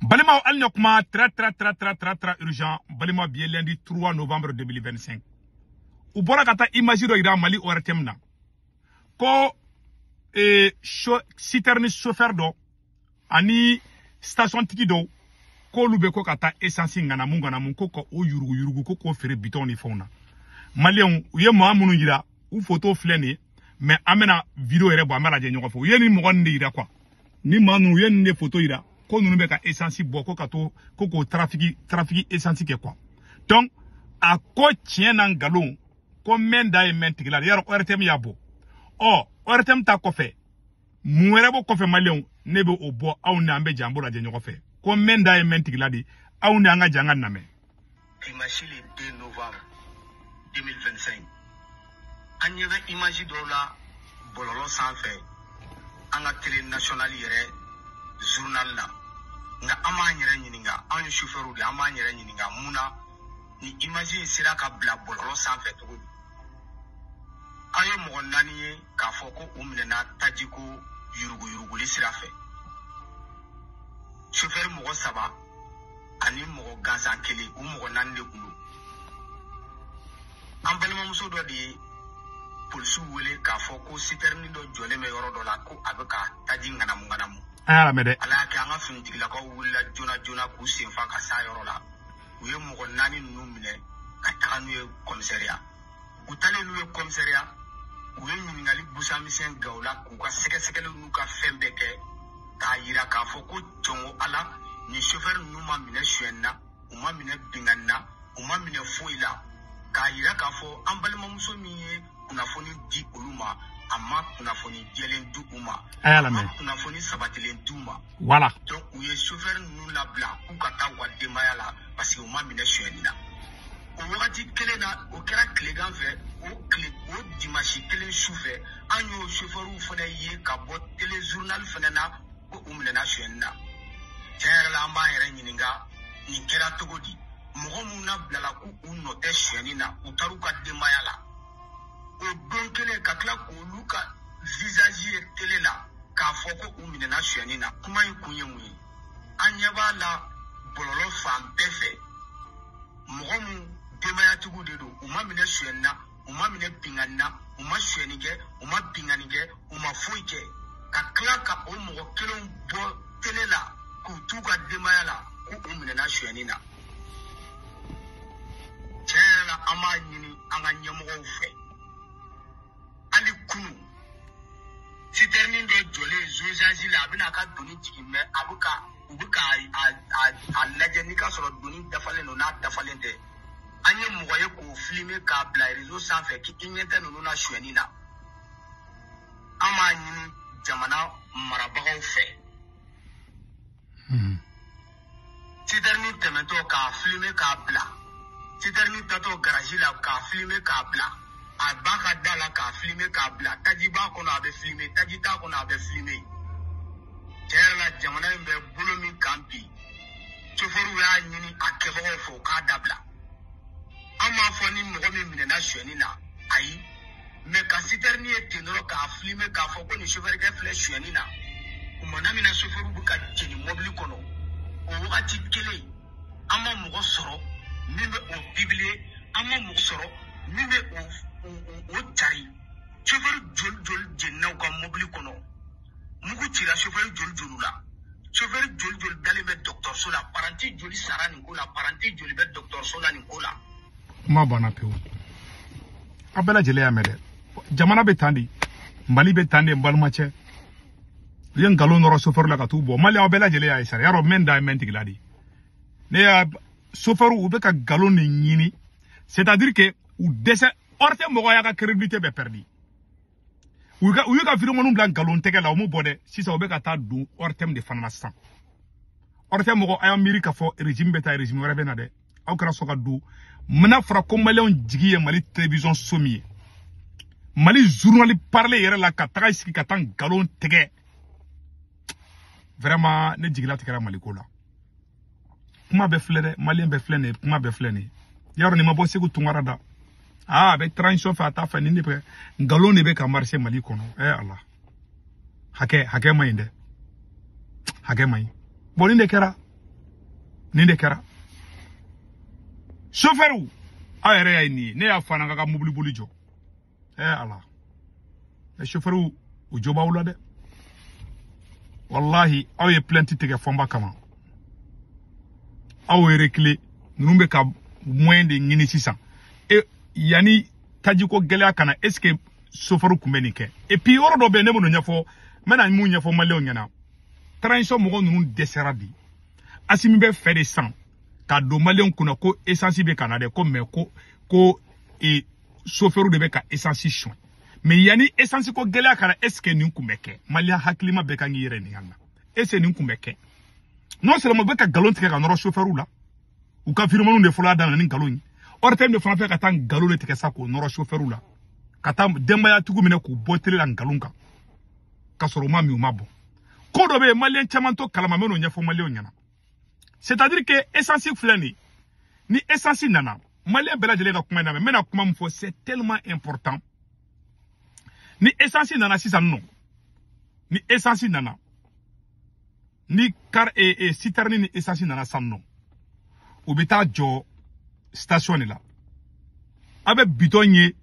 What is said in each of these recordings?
Balimaw, hali ni kuma très très très très très très urgent. Balima, bi ye lundi 3 novembre 2025. U bɔra ka taa image dɔ yira Mali ORTM na ko citerne chauffeur dɔ ani station tigi dɔw, k'olu bɛ ko ka taa essence ŋanamu ŋanamu, ko ka o yurugu yurugu, ko k'o feere bitɔn ni fɛnw na. Maliyɛnw, u ye maa minnu yira, u photo filɛ nin ye, mais an bɛna vidéo yɛrɛ bɔ, an b'a lajɛ ɲɔgɔn fɛ. U ye nin mɔgɔ nin de yira quoi. Ni maa ninnu, u ye nin de photo yira ko ninnu bɛ ka essence bɔ, ko ka to ko k'o trafic essence kɛ quoi. Donc a ko tiɲɛ na nkalon ko mɛn da ye mɛn tigi la yarɔ. ORTM y'a bɔ. Ɔ, ORTM ta kɔfɛ, mun wɛrɛ b'o kɔfɛ? Maliyɛnw, ne bɛ o bɔ, aw ni an bɛ jɛ, an b'o lajɛ ɲɔgɔn fɛ. Ko mɛn da ye mɛn tigi la de, aw ni an ka jɛ, an ka namɛ. Dimanche le 2 novembre 2025, an ɲɛ bɛ image dɔw la bɔlɔlɔ sanfɛ, an ka télé nationale yɛrɛ journal la. Nka an b'an yɛrɛ ɲininka, anw ye chauffeur de ye, an b'an yɛrɛ ɲininka mun na ni image in sera ka bila bɔlɔlɔ sanfɛ cogo di? An ye mɔgɔ naani ye k'a fɔ ko u minɛna tajiko yuruguyuruguli sira fɛ: chauffeur mɔgɔ saba ani mɔgɔ gansan kelen, u mɔgɔ naani de kun don. An balimamuso dɔ de ye polisiw wele k'a fɔ ko citerne dɔ jɔlen bɛ yɔrɔ dɔ la, ko a bɛ ka taji ŋanamu ŋanamu. An y'a lamɛn dɛ. Ala y'a kɛ, an ka finitigilakaw wulila joona joona k'u senfa ka s'a yɔrɔ la. U ye mɔgɔ naani ninnu minɛ ka taga n'u ye commissariat. U taalen n'u ye commissariat, u ye ɲininkali busamisɛn gaw la, k'u ka sɛgɛsɛgɛliw n'u ka fɛn bɛɛ kɛ, k'a yira k'a fɔ ko jɔnko Ala, nin chauffeur ninnu ma minɛ suyɛnni na, u ma minɛ binkanni na, u ma minɛ foyi la, k'a yira k'a fɔ an balimamuso min ye kunnafoni di olu ma, a ma kunnafoni jɛlen di u ma, A y'a a ma lamɛn. kunnafoni sabatilen di u ma. Voilà. Donc u ye chauffeur ninnu labila k'u ka taa u ka denbaya la, parce que u ma minɛ suyɛnni na. O wagati kelen na, o kɛra tilegan fɛ, o tile o dimanche kelen su fɛ, an y'o chauffeurw fana ye ka bɔ télé journal fana na ko u minɛna suyɛnni na. Tiɲɛ yɛrɛ la, an b'an yɛrɛ ɲininka nin kɛra cogo di? Mɔgɔ minnu nabilala k'u u nɔ tɛ suyɛnni na, u taar'u ka denbaya la o don kelen, ka tila k'olu ka visage ye télé la k'a fɔ ko u minɛna suyɛnni na. Kuma in kun ye mun ye? An ɲɛ b'a la bɔlɔlɔ fan bɛɛ fɛ, mɔgɔ mun denbayatigiw de don, u ma minɛ suyɛnni na, u ma minɛ binkanni na, u ma suyɛnni kɛ, u ma binkanni kɛ, u ma foyi kɛ, ka tila ka o mɔgɔ kelenw bɔ télé la k'u t'u ka denbaya la k'u u minɛna suyɛnni na. Tiɲɛ yɛrɛ la, an b'a ɲini an ka ɲɛmɔgɔw fɛ. Hali kunu, citerne dɔ jɔlen jaugeage la, a bɛna a ka doni jigin, mɛ a bɛ ka u bɛ ka a lajɛ n'i ka sɔrɔ doni dafalen don n'a dafalen tɛ. An ye mɔgɔ ye k'o filmer k'a bila réseau sanfɛ k'i ɲɛ tɛ ninnu na suyɛnni na. An b'a ɲini jamana marabagaw fɛ, citerne tɛmɛtɔ k'a filmer k'a bila, citerne tatɔ garage la k'a filmer k'a bila, a b'a ka da la k'a filmer k'a bila, taji b'a kɔnɔ a bɛ filmer, taji t'a kɔnɔ a bɛ filmer. Tiɲɛ yɛrɛ la, jamana in bɛ bolo min kan bi, chauffeur y'a ɲini a kɛbagaw fɛ u k'a dabila. An m'a fɔ ni mɔgɔ min minɛna suyɛnni na, ayi, mɛ ka citerne ye ten dɔrɔn k'a filmer k'a fɔ ko nin chauffeur kɛ filɛ suyɛnni na, kumana min na chauffeur bɛ ka jeni mɔbili kɔnɔ o wagati kelen, an ma mɔgɔ sɔrɔ min bɛ o publier, an ma mɔgɔ sɔrɔ min bɛ o cari. Chauffeur joli joli jenina u ka mɔbili kɔnɔ, mugu cira chauffeur joli joli la, chauffeur joli joli dalen bɛ dɔgɔtɔrɔso la, paranti joli sara nin ko la, paranti joli bɛ dɔgɔtɔrɔso la nin ko la. Kuma banna pewu. A bɛɛ lajɛlen y'a mɛn dɛ. Jamana bɛ tan de, Mali bɛ tan de. N balimacɛ, u ye nkalon nɔrɔ chauffeur la ka t'u bɔ. Mali, aw bɛɛ lajɛlen y'a ye sara yarɔ, mɛn da ye mɛn tigi la de. Ne y'a chauffeur, u bɛ ka nkalon de ɲini, c'est à dire que u dɛsɛ. ORTM mɔgɔ y'a ka crédibilité bɛɛ perdu. U y'u ka vidéo bila nkalon tɛgɛ la, u m'u bɔ dɛ. Sisan u bɛ ka taa don ORTM de fana na sisan. ORTM mɔgɔ, a y'a miiri k'a fɔ régime bɛ taa, régime wɛrɛ bɛ na dɛ. Aw kɛra sɔn ka don n'a fɔra ko maliyɛnw jigi ye Mali télévision so min ye, Mali journal parler yɛrɛ la, ka taga sigi ka taa nkalon tigɛ. Vraiment, ne jigila tigɛra Mali ko la. Kuma bɛɛ filɛ dɛ, maliyɛn bɛɛ filɛ nin ye, kuma bɛɛ filɛ nin ye. Yarɔ, nin ma bɔ Segu Tunkara da. Aa, a bɛ transition fɛ, a t'a fɛ, nin de bɛ nkalon de bɛ ka marcher Mali kɔnɔ. Ɛ Ala, hakɛ hakɛ man ɲi dɛ, hakɛ man ɲi. Bon, nin de kɛra. Nin de kɛra. Chauffeur aw yɛrɛ y'a ye nin ye, ne y'a fɔ an ka mobili boli jɔ. Ala. Mais chauffeur u jo b'aw la dɛ. Wallahi aw ye plainte tigɛ Fɔnba kama. Aw ye reculer, ninnu bɛ ka moyen de ɲini sisan. E yanni tajiko gɛlɛya ka na, est ce que chauffeur tun bɛ nin kɛ? Et puis yɔrɔ dɔ bɛ yen, ne b'o ɲɛfɔ, n bɛna mun ɲɛfɔ maliyɛnw ɲɛna. Transition mɔgɔ ninnu dɛsɛra bi. Asimi bɛ fɛ de san ka don maliyɛnw kunna ko essence bɛ ka na dɛ, ko mais ko chauffeur de bɛ ka essence suɲɛ. Mais yanni essence ko gɛlɛya ka na, est ce que nin kun bɛ kɛ? Maliyɛn hakilima bɛɛ kan k'i yɛrɛ ɲininka na. Est ce que nin kun bɛ kɛ? Non seulement u bɛ ka nkalon tigɛ ka nɔrɔ chauffeur la, u ka firmaniw de fɔlɔ y'a daminɛ ni nkalon ye. ORTM de fana fɛ ka taa nkalon de tigɛ sa k'o nɔrɔ chauffeur la, ka taa denbayatigiw minɛ k'u bɔ télé la nkalon kan, ka sɔrɔ u ma min u ma bɔ. Ko dɔ bɛ yen maliyɛn caman to kalama, n bɛ n'o ɲɛfɔ maliyɛnw ɲɛna. C'est-à-dire que essence filɛ nin ye, ni essence nana, maliyɛn bɛɛ lajɛlen ka kuma in lamɛn, n bɛna kuma min fɔ, c'est tellement important. Ni essence nana sisan nɔ, ni essence nana, ni car citerne ni essence nana sisan nɔ, u bɛ taa jɔ station de la. A bɛ bitɔn ye,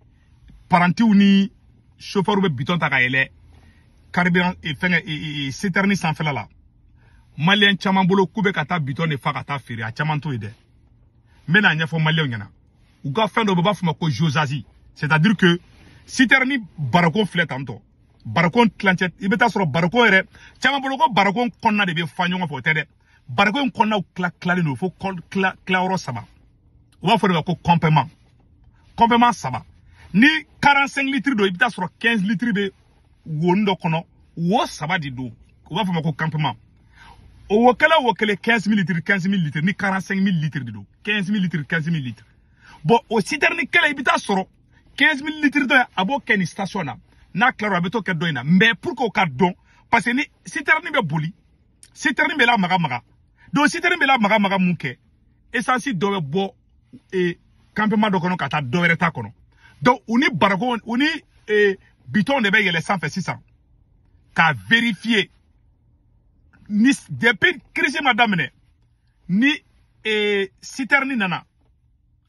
parantiw ni chauffeur bɛ bitɔn ta ka yɛlɛ carburant fɛngɛ citerne sanfɛla la. Maliyɛn caman bolo k'u bɛ ka taa bitɔn de fa ka taa feere, a caman t'o ye dɛ. N bɛna ɲɛfɔ maliyɛnw ɲɛna. U ka fɛn dɔ bɛ, u b'a fɔ o ma ko jaugeage. C'est-à-dire que citerne barikon filɛ tantɔ, barikon tilancɛ, i bɛ taa sɔrɔ barikon yɛrɛ caman bolo ko barikon kɔnɔna de bɛ fa ɲɔgɔn fɛ, o tɛ dɛ. Barikon in kɔnɔnaw tila tilalen don fo tila tilayɔrɔ saba. U b'a fɔ de ma ko complément. Complément saba. Ni 45 litres don, i bɛ taa sɔrɔ 15 litres bɛ wo dɔ kɔnɔ, wo saba de don. U b'a fɔ o ma ko campement. O wo kelen o kelen 15 000 litres, 15 000 litres ni 45 000 litres de don. 15 000 litres, 15 000 litres. Bon, o citerne kelen i bɛ taa sɔrɔ 15 000 litres dɔ a b'o kɛ nin station na. N'a tilara a bɛ t'o kɛ dɔ in na. Mais pour que o ka dɔn, parce que ni citerne bɛ boli, citerne bɛ la maga maga. Donc citerne bɛ la maga maga mun kɛ? Essence dɔ bɛ bɔ campement dɔ kɔnɔ ka taa dɔ wɛrɛ ta kɔnɔ. Donc u ni barikon, u ni bitɔn de bɛ yɛlɛ sanfɛ sisan k'a vérifier. Ni depuis crise ma daminɛ, ni citerne nana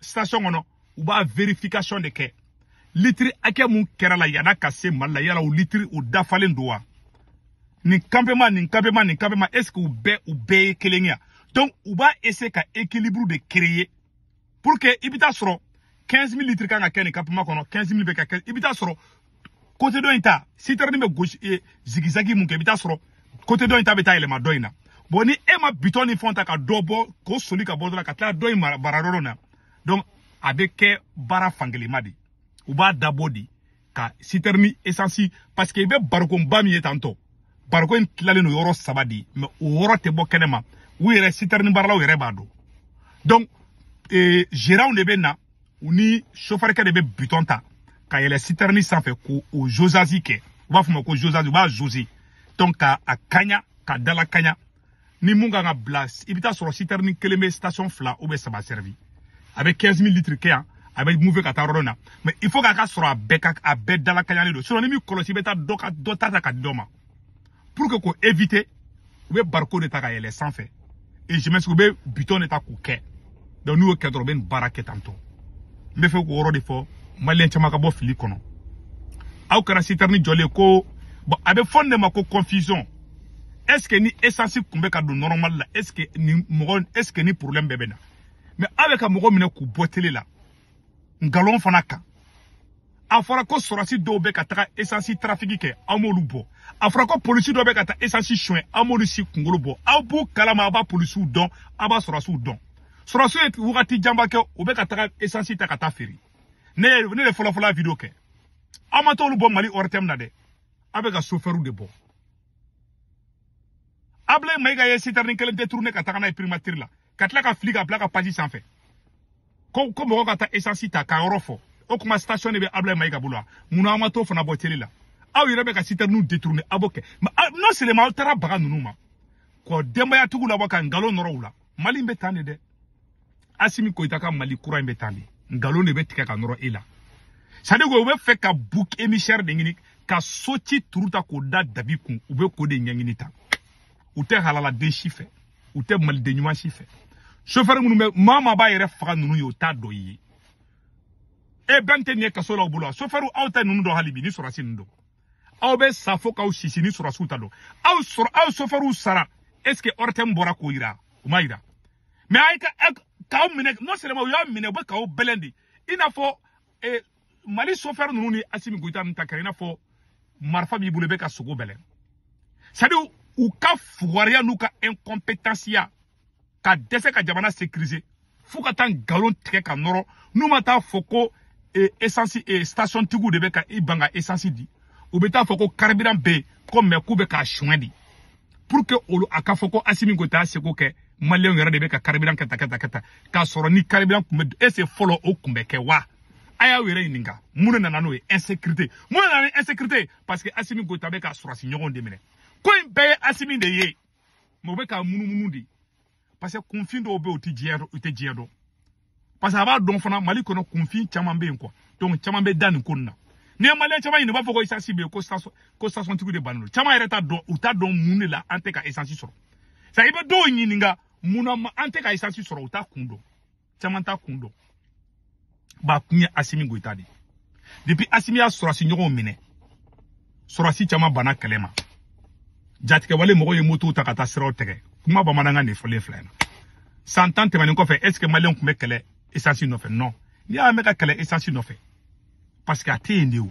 station kɔnɔ, u b'a vérification de kɛ. Litre hakɛ mun kɛra la yan'a ka se Mali la, yala o litre o dafalen don wa? Nin campement, nin campement, nin campement, est ce que u bɛɛ ye kelen ye? Donc u b'a essayer ka équilibre de créer pour que i bɛ taa sɔrɔ 15 000 litres kan ka kɛ nin campement kɔnɔ, 15 000 bɛ ka kɛ, i bɛ taa sɔrɔ côté dɔ in ta, citerne bɛ gosi zigzag mun kɛ, i bɛ taa sɔrɔ côté dɔ in ta bɛ taa yɛlɛma dɔ in na. Bon, ni e ma bitɔn ni fɛnw ta ka dɔ bɔ k'o soli ka bɔ dɔ la ka tila dɔ in mara yɔrɔ na, donc a bɛ kɛ baara fankelenma de. U b'a dabɔ de ka citerne essence, parce que i bɛ barikonba min ye tantɔ, barikon in tilalen don yɔrɔ saba de, mais o yɔrɔ tɛ bɔ kɛnɛ ma, u yɛrɛ citerne baaralaw yɛrɛ b'a dɔn. Donc gérant de bɛ na, u ni chauffeur kɛ de bɛ bitɔn ta ka yɛlɛ citerne sanfɛ k'o o jaugeage kɛ. U b'a fɔ o ma ko jaugeage, u b'a jauger. Donc ka a kaɲa, ka dala kaɲa. Ni mun kan ka bila, i bɛ taa sɔrɔ citerne kelen bɛ station fila ou bien saba servi. A bɛ 15 000 litres kɛ yan, a bɛ mouver ka taa yɔrɔ dɔ na. Mais il faut k'a ka sɔrɔ a bɛɛ ka a bɛɛ dala kaɲalen don. Sinon ni m'i kɔlɔsi, i bɛ taa dɔ ka dɔ ta ka di dɔ ma. Pour que k'o éviter, u bɛ bariko de ta ka yɛlɛ sanfɛ. Et je m'excuse, u bɛ bitɔn de ta k'o kɛ. Donc n'u y'o kɛ dɔrɔn, u bɛ nin baara kɛ tantɔ. N bɛ fɛ k'o yɔrɔ de fɔ maliyɛn caman ka bɔ fili kɔnɔ. Aw kɛra citerne jɔlen ko, bon, a bɛ fɔ nin de ma ko confusion. Est ce que ni essence kun bɛ ka don normal la, est ce que ni mɔgɔ, est ce que ni problème bɛɛ bɛ na? Mais aw bɛ ka mɔgɔ minɛ k'u bɔ télé la nkalon fana kan. A fɔra ko sɔrɔsi dɔw bɛ ka taga essence trafic kɛ, aw m'olu bɔ. A fɔra ko polisi dɔw bɛ ka taa essence suɲɛ, aw m'olu si kunkolo bɔ. Aw b'u kalama, aw b'a polisiw dɔn, aw b'a sɔrɔsiw dɔn. Sɔrɔsiw ye wagati janba kɛ, u bɛ ka taga essence ta ka taa feere. Ne de fɔlɔ fɔlɔ vidéo kɛ. Aw ma t'olu bɔ Mali ORTM na dɛ. Aw bɛ ka chauffeur de bɔ. Ablaye Maïga ye citerne kelen détourné ka taga n'a ye primature la, ka tila ka fili ka bila ka page sanfɛ. Ko mɔgɔ ka taa essence ta k'a yɔrɔ fɔ. O kuma station de bɛ Ablaye Maïga bolo wa? Munna aw ma t'o fana bɔ télé la? Aw yɛrɛ bɛ ka citerne détourné, aw b'o kɛ. Mais non seulement aw taara baga ninnu ma, k'o denbayatigiw labɔ ka nkalon nɔrɔ u la. Mali in bɛ tan de dɛ. Assimi Goïta ka Mali kura in bɛ tan de. Nkalon de bɛ tigɛ ka nɔrɔ e la. C'est à dire que u bɛ fɛ ka bouc émissaire de ɲini, ka so ci turu ta k'o da dabi kun, u bɛ k'o de ɲɛɲini tan. U tɛ halaladen si fɛ, u tɛ maliden ɲuman si fɛ. Chauffeur minnu bɛ maa maa b'a yɛrɛ faga ninnu ye o t'a dɔ ye. E bɛn tɛ nin ye kaso la u bolo chauffeur aw tɛ ninnu dɔn hali bi ni sɔrɔsi ninnu dɔn. Aw bɛ sa fo k'aw sisi ni sɔrɔsiw ta dɔn. Aw sɔrɔ aw chauffeur sara est ce que ORTM bɔra k'o yira u ma yira. Mais a ye ka k'aw minɛ non seulement u y'a minɛ u bɛ k'aw bɛlɛn de i n'a fɔ Mali chauffeur ninnu ni Assimi Goïta ninnu ta kɛra i n'a fɔ marifa b'i bolo i bɛ ka sogo bɛlɛn. C'est à dire u ka fugariya n'u ka incompétence ya ka dɛsɛ ka jamana sécuriser fo ka taa nkalon tigɛ ka nɔrɔ n'u ma taa fɔ ko essence station tigiw de bɛ ka i ban ka essence di u bɛ taa fɔ ko carburant bɛ yen ko mais k'u bɛ k'a suɲɛ de pour que olu a ka fɔ ko Assimi Goïta y'a seko kɛ maliyɛnw yɛrɛ de bɛ ka carburant kɛ tan kɛ tan kɛ tan k'a sɔrɔ ni carburant tun bɛ est ce que fɔlɔ o tun bɛ kɛ wa a y'aw yɛrɛ ɲininka mun de nana n'o ye insécurité mun de nana ni insécurité parce que Assimi Goïta bɛ ka sɔrɔsi ɲɔgɔn de minɛ ko in bɛɛ ye Assimi de ye mais u bɛ k'a munumunu de parce que kunfin dɔw bɛ yen u tɛ diɲɛ dɔn u tɛ diɲɛ dɔn parce que a b'a dɔn fana Mali kɔnɔ kunfin caman bɛ yen quoi donc caman bɛ da nin ko nin na n'i ye maliyɛn caman ɲini u b'a fɔ ko essence bɛ yen ko station ko station tigiw de bannen don caman yɛrɛ t'a dɔn u t'a dɔn mun de la an tɛ ka essence sɔrɔ c'est à dire i bɛ dɔw ɲininka mun na an tɛ ka essence sɔrɔ u t'a kun dɔn caman t'a kun dɔn ba kun ye Assimi Goïta de depuis Assimi y'a sɔrɔsi ɲɔgɔnw minɛ sɔrɔsi caman banna kɛlɛ ma jatigɛwale mɔgɔw ye motow ta ka taa siraw tigɛ kuma bamanankan de fɔlen filɛ nin san 10 tɛmɛnen kɔfɛ est ce que maliyɛnw tun bɛ kɛlɛ essence nɔfɛ non n'i y'a mɛn ka kɛlɛ essence nɔfɛ parce que a tɛ yen de o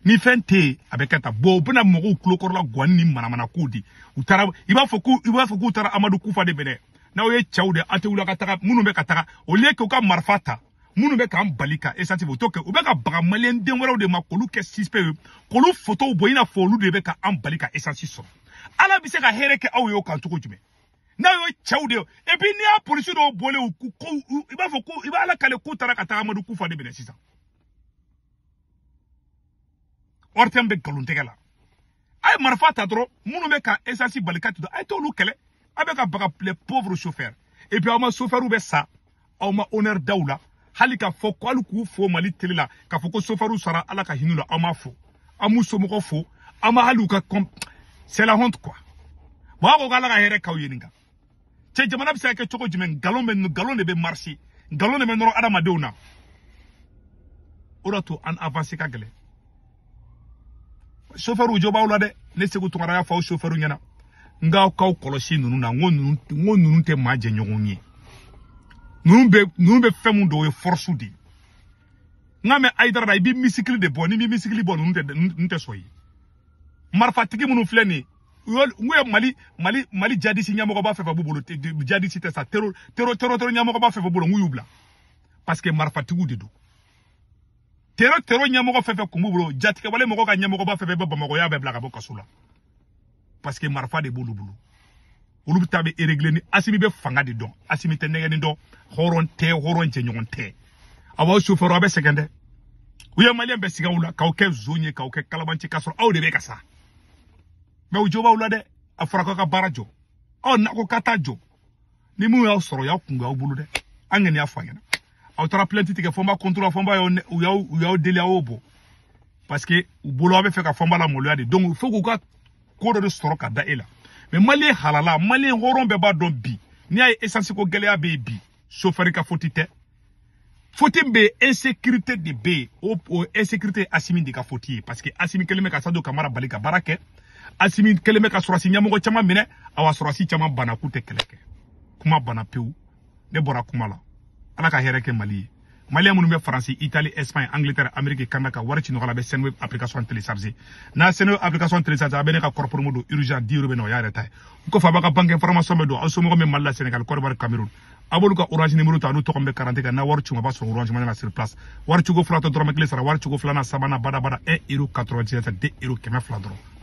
ni fɛn tɛ yen a bɛ kɛ tan bon u bɛna mɔgɔw tulokɔrɔla guwanni ni manamanakow di u taara i b'a fɔ ko i b'a fɔ k'u taara Amadu Kufa de minɛ n'aw ye cɛw de aw tɛ wuli ka taga minnu bɛ ka taga au lieu que u ka marifa ta minnu bɛ k'an bali ka essence u t'o kɛ u bɛ ka baga maliyɛn den wɛrɛw de ma k'olu kɛ suspect ye k'olu photos bɔ i n'a fɔ olu de bɛ ka an bali ka essence sɔrɔ ala bɛ se ka hɛrɛ kɛ aw ye o kan cogo jumɛn n'a y'o cɛw de ye et puis n'i y'a polisi dɔw bɔlen u ko i b'a fɔ ko i b'a ala kale k'u taara ka taa Amadu Kufa de minɛ sisan ORTM bɛ nkalon tigɛ la a ye marifa ta dɔrɔn minnu bɛ ka essence bali ka tugu a ye t'olu kɛlɛ a bɛ ka baga les pauvres chauffeurs et puis aw ma chauffeurs bɛ sa aw ma honneur da u la hali k'a fɔ ko hali k'u fo Mali télé la k'a fɔ ko chauffeurs sara ala ka hinɛ u la aw ma fo aw m'u somɔgɔw fo aw ma hali u ka c'est la honte quoi bon aw ko k'ala ka hɛrɛ k'aw ye nin kan cɛ jamana bɛ se ka kɛ cogo jumɛn nkalon bɛ nkalon de bɛ marcher nkalon de bɛ nɔrɔ adamadenw na o de y'a to an avancer ka gɛlɛn chauffeur jɔ b'aw la dɛ ne Sékou Tounkara y'a fɔ aw chauffeur ɲɛna n k'aw k'aw kɔlɔsi ninnu na n ko ninnu tɛ maa jɛɲɔgɔn ye ninnu bɛ fɛn mun dɔn o ye force de ye n k'a mɛn Hayidara la i bɛ misikili de bɔ ni bɛ misikili bɔ ninnu tɛ sɔn ye marifatigi minnu filɛ nin ye n ko ye Mali Mali Mali jadisi ɲɛmɔgɔba fɛn fɛn b'u bolo jadisi tɛ sa terro terro terro terro ɲɛmɔgɔba fɛn fɛn b'u bolo n k'u y'u bila parce que marifatigiw de don terro terro ɲɛmɔgɔ fɛn fɛn kun b'u bolo jatigɛwale mɔgɔ ka ɲɛmɔgɔba fɛn fɛn bɛ Bamakɔ y'a bɛɛ bila ka bɔ kaso la parce que marifa de b'olu bolo olu bɛ taa bɛ régler ni Assimi bɛ fanga de dɔn Assimi tɛ nɛgɛni dɔn hɔrɔn tɛ hɔrɔn jɛɲɔgɔn tɛ a b'aw chauffeur aw bɛ sɛgɛn dɛ u ye maliyɛn bɛɛ sigi aw la k'aw kɛ zon ye k'aw kɛ kalabanci k'a sɔrɔ aw de bɛ ka sa mais u jo b'aw la dɛ a fɔra k'aw ka baara jɔ aw n'a ko k'a t'a jɔ ni mun y'aw sɔrɔ y'aw kungo aw bolo dɛ an kɔni y'a fɔ a ɲɛna aw taara plainte tigɛ Fɔnba contre Fɔnba y'aw u y'aw deli aw y'o bɔ parce que u bolo aw bɛ fɛ ka Fɔnba la maloya de donc il faut k'u ka ko dɔ de sɔrɔ ka da e la mais maliyɛn halala maliyɛn hɔrɔn bɛɛ b'a dɔn bi n'i y'a ye essence ko gɛlɛya bɛ yen bi chauffeur ka faute tɛ faute bɛ yen insécurité de bɛ yen o insécurité ye Assimi de ka faute ye parce que Assimi kɛlen bɛ ka Sadio Kamara bali ka baara kɛ Assimi kɛlen bɛ ka sɔrɔsi ɲɛmɔgɔ caman minɛ awa sɔrɔsi caman banna k'u tɛ kɛlɛ kɛ kuma banna pewu ne bɔra kuma la ala ka hɛrɛ kɛ Mali ye maliyɛn minnu bɛ Faransi Italie Espagne Angleterre Amérique Canada ka wari ci ɲɔgɔn la a bɛ Sendwave application télécharger n'a Sendwave application télécharger a bɛ ne ka code promo don urgent 10 euros bɛ na o y'a yɛrɛ ta ye o kɔfɛ a b'a ka banque information bɛ don aw somɔgɔw bɛ Mali la Sénégal Côte d'Ivoire Cameroun a b'olu ka Orange numéro ta n'u tɔgɔ bɛ carte kan n'a wari ci a b'a sɔrɔ Orange Money la sur place wari cogo fila tɛ dɔrɔmɛ kelen sara wari cogo filanan sabanan badabada 1 euro 97 2 euro 200 dɔrɔn.